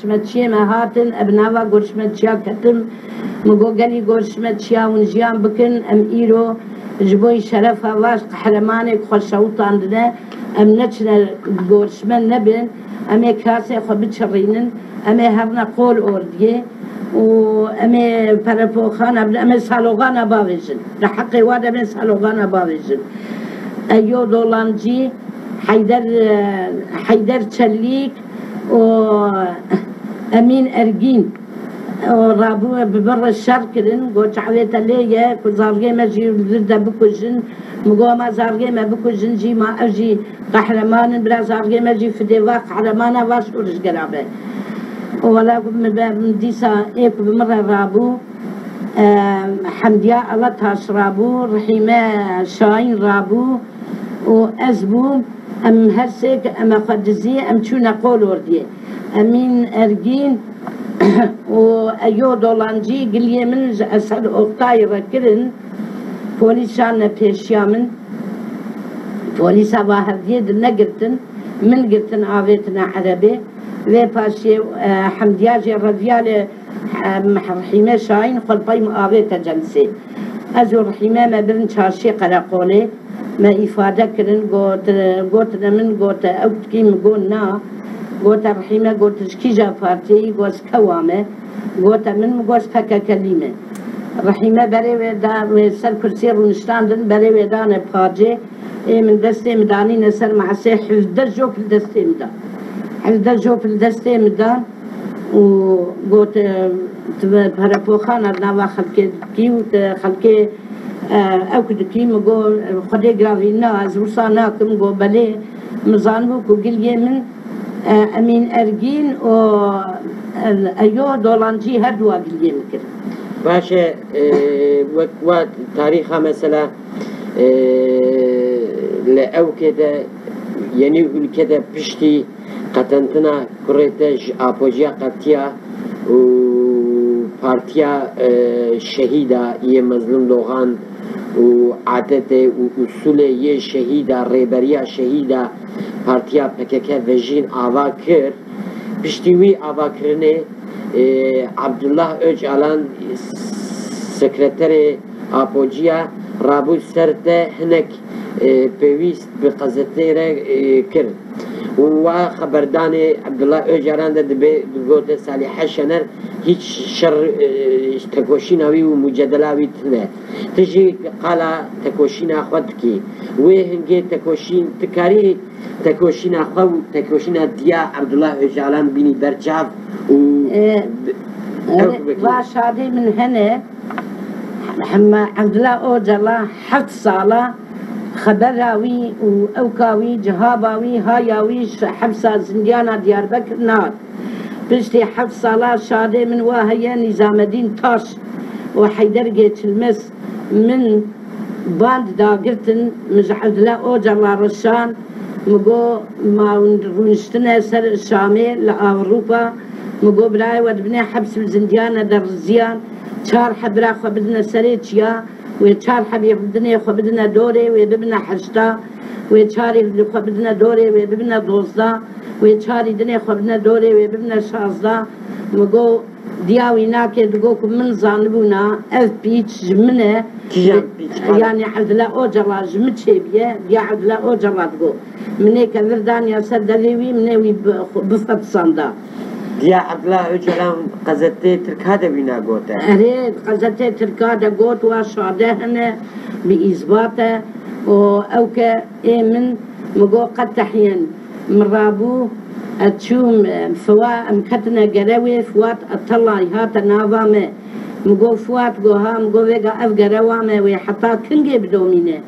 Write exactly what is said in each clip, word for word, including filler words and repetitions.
Gorişmeçiyê me hatin, ev nava gorişmeçiya ketim. Min got, gelî gorişmeçiya hûn jiyan bikin, em îro ji bo şerefa va qehremanê ku xwe şewitandine, em neçine gorişme nebin, em ê kasê xwe biçirînin, em ê herine qol ordiyê û em ê perepoxana bidin, em ê saloxana bavêjin. Li heqê wa de em ê saloxana bavêjin. Eyo Dolancî, Heyder, Heyder Çelîk, û Emîn Ergîn û rabû bi vir re şer kirin, got, çavê te lê ye ku zargê me jî li vir de bikujin. Min got, ma zargê me bikujin jî, ma ev jî qehreman in, bira zargê me jî fidê va qehremana va şorişgera be. Û wela ku min be, min dîsa ê ku bi min re rabû, e, Hemdiya Alataş rabû, Rehîme Şahin rabû, û ez bûm, em her sêk em xwe dizî, em çûne qol ordiyê. Emîn Ergîn û Eyo Dolancî giliyê min ji Esed Oktayî re kirin, polîs şanine pêşiya min. Polîsa va hevdiyê di negirtin, min girtin avêtine erebê. Vê paşê, e, Hemdiya jê reviya lê, e, Rehîme Şahin xwe li pey min avête celsê. Ez û Rehîme me birin çarşiyê qereqolê. Me îfade kirin, got, gotine min, gote, ew dikî, min got, na. Gote, Rehîme, got, ji kîja partiyê yî? Got, kewa me? Gote, min, min got, P K K lî me. Rehîme berê wê da, wê ser kursiyê rûniştandin, berê wê dane pacê. Ê min destê min danîne ser masê, hevdeh jop li destê min da. Hevdeh jop li destê min dan û got, e, tu bi perepoxana nava xelkê dikî û te xelkê, e, ew ku dikî, min got, Xwedê giravî na, ez wisa nakim, got, belê, min zanibû ku giliyê min, e, Emîn Ergîn û, e, Eyo Dolancî her duwa giliyê min kirin. Baş e, e, wek wa tarîxa mesela, e, li ewkê de, yenî ülke de piştî qetentina kurê te ji Apojiya qetiya û partiya, e, şehîda yê Mezlûm Dogan û adetê û usulê yê şehîda, rêberiya şehîda partiya P K K vejîn ava kir. Piştî wî avakirinê, e, Abdullah Ocalan, sekreterê Apojiya, rabû ser te hinek, e, pêwîst bi qezetê re, e, kir. Û wa xeberdanê Abdullah Ocalan de dibe, digote Salîhe Şener hîç şer, e, tekoşîna wî û mucedela wî tune. Tu jî qala tekoşîna xwe dikî. Wê hingê tekoşîn, tu karî tekoşîna xwe û tekoşîna diya Abdullah Ocalan bînî ber çav û E, bi-, ew e, bikî. Va şadê min hene, hema Abdullah Ocalan heft sala xebera wî û ewka wî, cihaba wî, haya wî ji hepsa zindiyana Diyarbekir nehat. Piştî heft sala şadê min wa heye Nîzamedîn Taş û Heyder Geçilmez min band dagirtin, min ji Evdila Ocalan re şand, min got, ma hûn rûniştine ser Şamê li Ewropa, min got, birayê we di binê heps û zindiyane de riziyan, çar heb bira xwe bidine serê çiya, wê çar hebî dinê xwe bidine dorê, wê bibine heşta, wê çarî xwe bidine dorê, wê bibine dozda, wê çarî dinê xwe bidine dorê, wê bibine şazda. Min got, diya wî nake, digot ku min zanibûna ev pîç ji min e. Kîjan pîç? Yanî Evdila Ocalan ji min çêbûye, diya Evdila Ocalan digot. Min ê kevir daniya ser devê wî, min ê wî bi-, bifetisanda. Diya Evdila Ocalan qezetê Tirka de wîna gote. Erê, qezetê Tirka de got, wa şade hene, bi îzbat e. Û ew ke ê min, min got, qet tehiyen. Min rabû, ez çûm, e, Fiwa, em ketine gerewê, Fiwat Etelay hate nava me. Min got, Fiwat, got, ha, min got, vêga ev gerewa me, wê heta kingê bidomîne?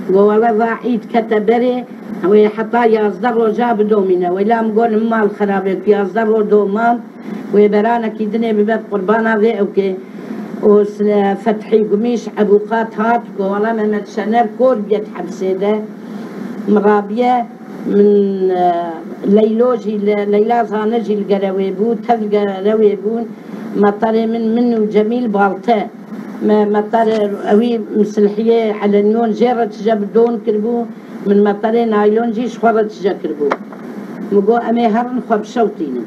Got, wele va îd kete berê, wê heta yazdeh roja bidomîne. Wela min got, li mal xerabe ku yazdeh roj domand, wê beranekî dinê bibe qurbana vê ewkê. Û sile Fethî Gumîş Ebûqat hat, got, wele Mehmet Şener kor bûye di hepsê de. Min rabiye, Min, e, Leylo jî li, Leyla Zane jî li gerewê bû, tev li gerewê bûn. Meterê min, min û Cemîl Balte. Me, meterê ewî misilhiyê elenyon jê re tije bi don kiribû, min meterê naylon jî ji xwe re tije kiribû. Min got, em ê herin xwe bişewtînin.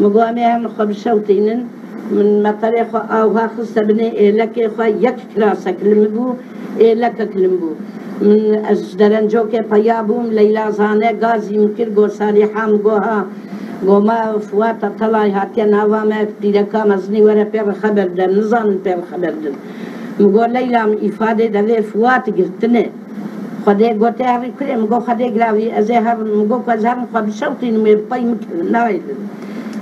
Min got, em ê herin xwe bişewtînin. Min meterê xwe a wiha xiste binê êlekê xwe, yek kirasek li min bû, êlekek li min bû. Min, ez ji Derencokê peya bûm, Leyla zane, gazî min kir, got, Salîha, min got, ha. Got, ma Fuat Atalayî hatiye nava me, pîreka mezinî, were pê re xeber de, nizanin pê re xeber din. Min got, Leyla, min îfadê devê Fuat girtine. Xwedê gote herî kurê, min got, Xwedê giravî, ez ê herim, min got, ku ez herim xwe bişewtînim, wê bi pey min kevin, nayê li.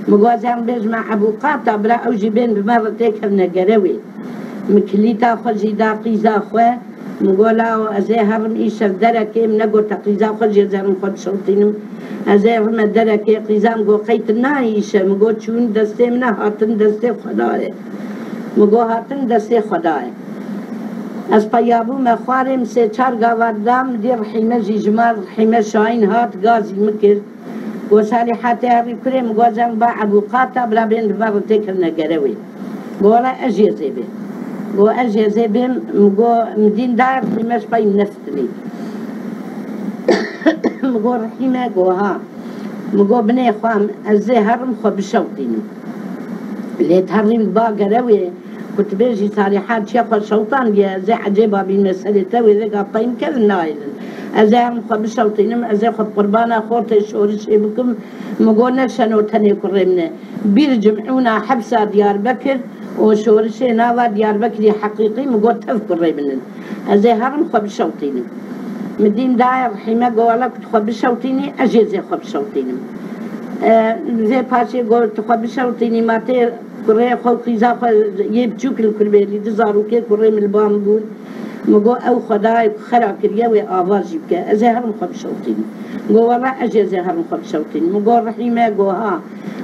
Min got, ez herim bêjime Ebû Qata, bira ew jî bên bi me re têkevine gerewê. Min kilîta xwe jî da qîza xwe, min got, lawo, ez ê herim îşev derekê, min negote qîza xwe jî ez herim xwe bişewtînim. Ez ê herime derekê, qîza min got, qey tu nayê îşev, min got, çûn destê min e, hatin destê Xwedayê. Min got, hatin destê Xwedayê. Ez peya bûme xwarê, min sê çar gava da, min dî Rehîme jî ji mal, Rehîme Şahîn hat, gazî min kir. Got, Salîha, tê herî kurê, min got, ez herim ba Ebû Qata, bira bên li me re têkevine gerewê. Got, wele ez jî ez ê bêm. Got, ez jî ez ê bêm, min got, min dîn da, Rehîme ji pey min nefitinî. Min got, Rehîme? Got, ha. Min got, binê xwe em, ez ê herim xwe bişewtînim. Lê tu herî ba gerewê, ku tu bêjî Salîha çiya xwe şewtandiye, ez ê ecêba bînime serê te, wê vêga pey min kevin, nayê li. Ez ê herim xwe bişewtînim, ez ê xwe bi qurbana xortê şorişê bikim. Min got, ne şeno tenê kurê min e. Bîr cimûna hepsa Diyarbekir û şorişê nava Diyarbekirî heqîqî, min got, tev kurê min in. Ez ê herim xwe bişewtînim. Min dîn daye Rehîme, got, wele ku tu xwe bişewtînî, ez jî ez ê xwe bişewtînim. E, vê paşê got, tu xwe bişewtînî, ma tê kurê xwe û qîza xwe yê biçûk li Kurbêlî, di zarokê kurê min li ba min bûn. Min got, ew Xwedayê ku xera kiriye, wê ava jî bike. Ez ê herim xwe bişewtînim. Got, wele ez jî ez ê herim xwe bişewtînim. Min got, Rehîme? Got, ha.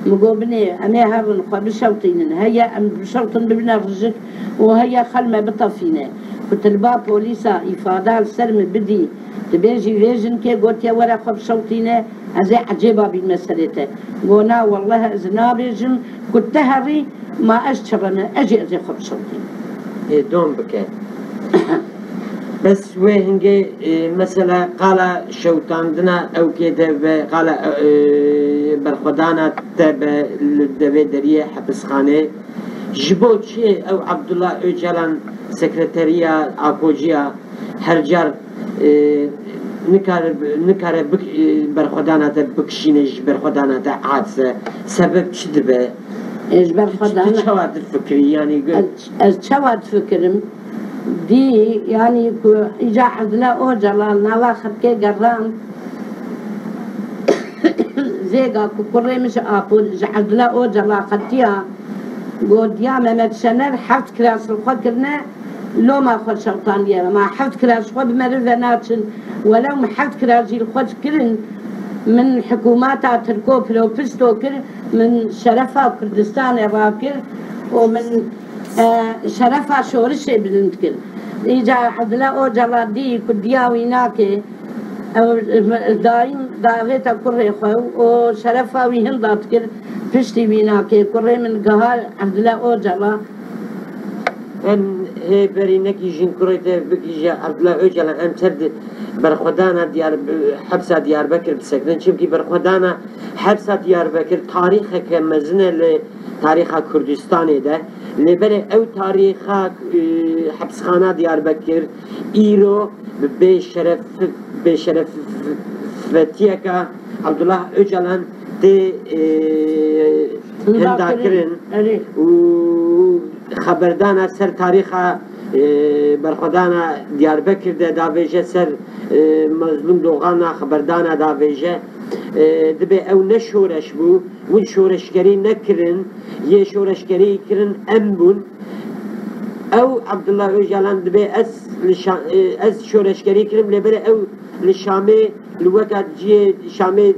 Min got, binê, em ê herin xwe bişewtînin. Heye em bişewtin bibine rijik û heye xel me bitefîne. Ku tu li ba polîsa îfada li ser min bidî, tu bêjî vê jinkê gotiye were xwe bişewtîne, ez ê ecêba bînime serê te. Got, na, welleh ez nabêjim, ku tu herî, ma ez çi reme, ez jî ez ê xwe bişewtînim. Ê, dom bike. Bes wê hingê, e, mesela qala şewtandina ewkê te be, qala, e, berxwedana te be li devê deriyê hepisxanê. Ji bo çi ew Abdullah Ocalan, sekreteriya Akociya, her car, e, nikare, nikare bik-, e, berxwedana te bikişîne, ji berxwedana te aciz e? Sebeb çi dibe? E, ji ber xwe Tu, tu dana çawa difikirî? Yanî gu- Ez, ez çawa difikirim? Dî, yanî ku îca Evdila Ocalan nava xelkê gerand, zêga ku kurê min ji Apo, ji Evdila Ocalan xetiya, gotiya Mehmet Şener heft kiras li xwe kirine, loma xwe şewtandiye. Ma heft kiras xwe bi meriv ve naçin. Welew min heft kiras jî li xwe kirin, min hikûmeta Tirko piropisto kir, min şerefa Kurdistanê rakir û min, e, şerefa şorişê bilind kir. Îca Evdila Ocalan dî ku diya wî nake, ew, e, dayîm davête kurê xwe û şerefa wî hinda dikir, piştî wî nake. Kurê min giha Evdila Ocalan. Em hê berî nekîjin kurê te bigihîje Abdullah Ocalan, em ser di berxwedana Diyar-, hepsa Diyarbekir bisekinin. Çimkî berxwedana hepsa Diyarbekir tarîxeke mezin e li tarîxa Kurdistanê de. Lê belê ew tarîxa, e, hepsxana Diyarbekir îro bi bêşeref-, bêşerefetiyeke Abdullah Ocalan tê, e, hinda kirin û xeberdana ser tarîxa, e, berxwedana Diyarbekir de davêje, ser, e, Mezlûm Doxana xeberdana davêje. E, dibê ew ne şoreş bû, win şoreşgerî nekirin, yê şoreşgerî kirin em bûn. Ew Abdullah Ocalan dibê ez li Şa-, e, ez şoreşgerî kirim, lê belê ew li Şamê, li weka cihê Şamê, e,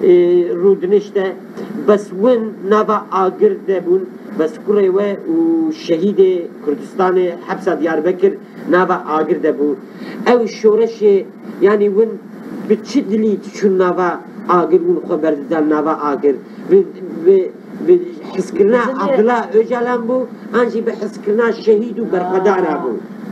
e, rûdinişte, bes win nava agir de bûn, bes kurê we û şehîdê Kurdistanê hepsa Diyarbekir nava agir de bû. Ew şoreşê, yanî win bi çi dilî diçûn nava agir, win xwe berdidan nava agir? Bi, bi, bi hizkirina Abdullah Ocalan bû, an jî bi hizkirina şehîd û berxwedana bû?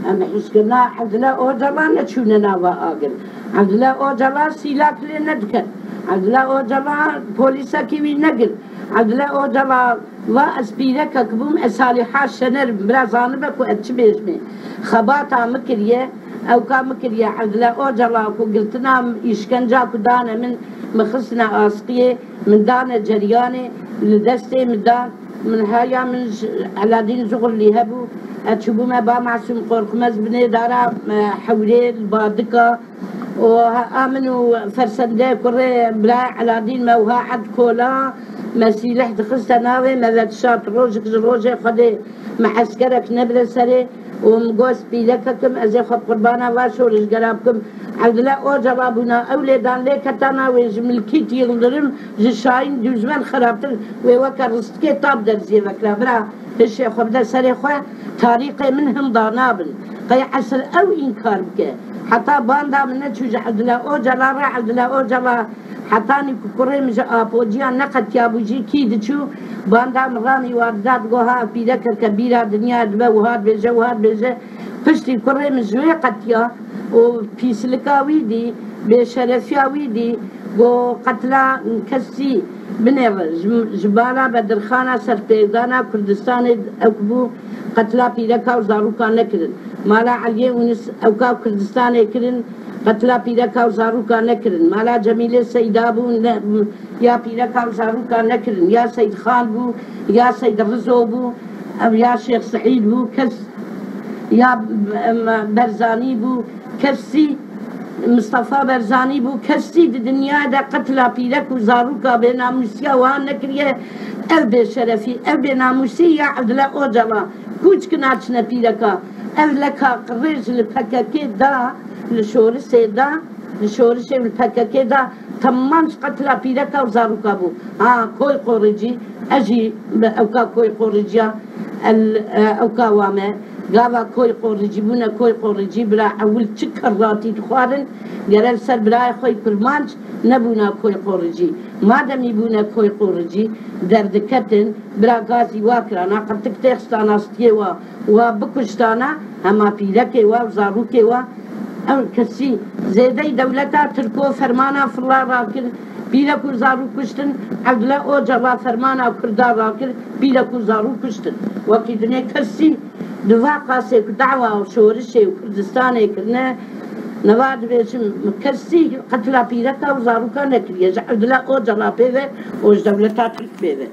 Em hizkirina Abdullah Ocalan neçûne nava agir. Abdullah Ocalan sîlak lê nediket. Evdila Ocala polîsekî wî negirt. Evdila Ocala va ez pîrekek bûm, ez Salîha Şener im. Bira zanibe ku ez çi bêjimê. Xebata min kiriye, ewka min kiriye. Evdila Ocala ku girtina min, îşkenca ku dane min, min xistine askiyê, min dane ceriyanê, li destê min dan. Min haya min ji Eladîn Zuxurlî hebû. Ez çûbûme ba Masûm Qorxmez binê dara, e, hewrê li Badika. û a min û fersendê kurê birayê Eladîn me wiha erd kola, me sîleh dixiste navê, me vedişart rojek ji rojê Xwedê me eskerek nebire serê û min got, pîrekek im, ez ê xwe qurbana va şorişgera bikim. Evdila Ocala bûna, ew lêdan lê ketana wê ji Milkît Yildirim, ji Şahîn Dûzmen xerabtir, wê weke ristikê tab derziyê vekira bira. Hişê xwe bide serê xwe, tarîxê min hinda nabin. Qey esil ew înkar bike. Heta banda min neçû ji Evdila Ocala re, Evdila Ocala hetanî ku kurê min ji Apociya neqetiyabû jî kî diçû, banda min ranî wa dida digo ha pîrekeke bîra dinya dibe, wiha dibêje, wiha dibêje. Piştî kurê min ji wê qetiya û pîslika wî dî, bêşerefiya wî dî, go qetla kesî binêre, ji, ji bala Bedirxana serpêrdana Kurdistanê ew bû, qetla pîreka û zaroka nekirin. Mala Eliyê Ûnis ewka Kurdistanê kirin, qetla pîreka û zaroka nekirin. Mala Cemîlê Seyda bû, ne, ya pîreka û zaroka nekirin. Ya Seyd Xan bû, ya Seyd Rizo bû, ev ya Şêx Seîd bû, kes ya, em, Berzanî bû, kesî Mistefa Berzanî bû, kesî di dinyayê de qetla pîrek û zaroka bênamûsiya wiha nekiriye. Ev bêşerefî, ev bênamûsî ya Evdila Ocala, kûçkina çine pîreka. Ev leka qirêj li P K K da, li şorişê da, li şorişê li P K K da, temam ji qetla pîreka û zaroka bû. Ha, Koy Qoricî, ez jî bi ewka Koy Qoriciya, el, e, ewka wa me, gava Koy Qoricî bûne, Koy Qoricî, bira ewil çi kerratî dixwarin, gere li ser birayê xwe yî Kurmanc nebûna Koy Qoricî. Mademî bûne Koy Qoricî, derdiketin, bira gazî wa kirana, qirtik têxistana stiyê wa, wa bikuştana, hema pîrekê wa û zarokê wa, ew kesî zêdeyî dewleta Tirko fermana filla rakir, pîrek û zarok kuştin, Evdila Ocala fermana Kurda rakir, pîrek û zarok kuştin. Wekî dinê kesî di va qasê ku dawa û şorişê û Kurdistanê kirine, neva dibêjim, kesî qetla pîreka û zaroka nekiriye, ji Evdila Ocala pê ve û ji dewleta Tirk pê ve.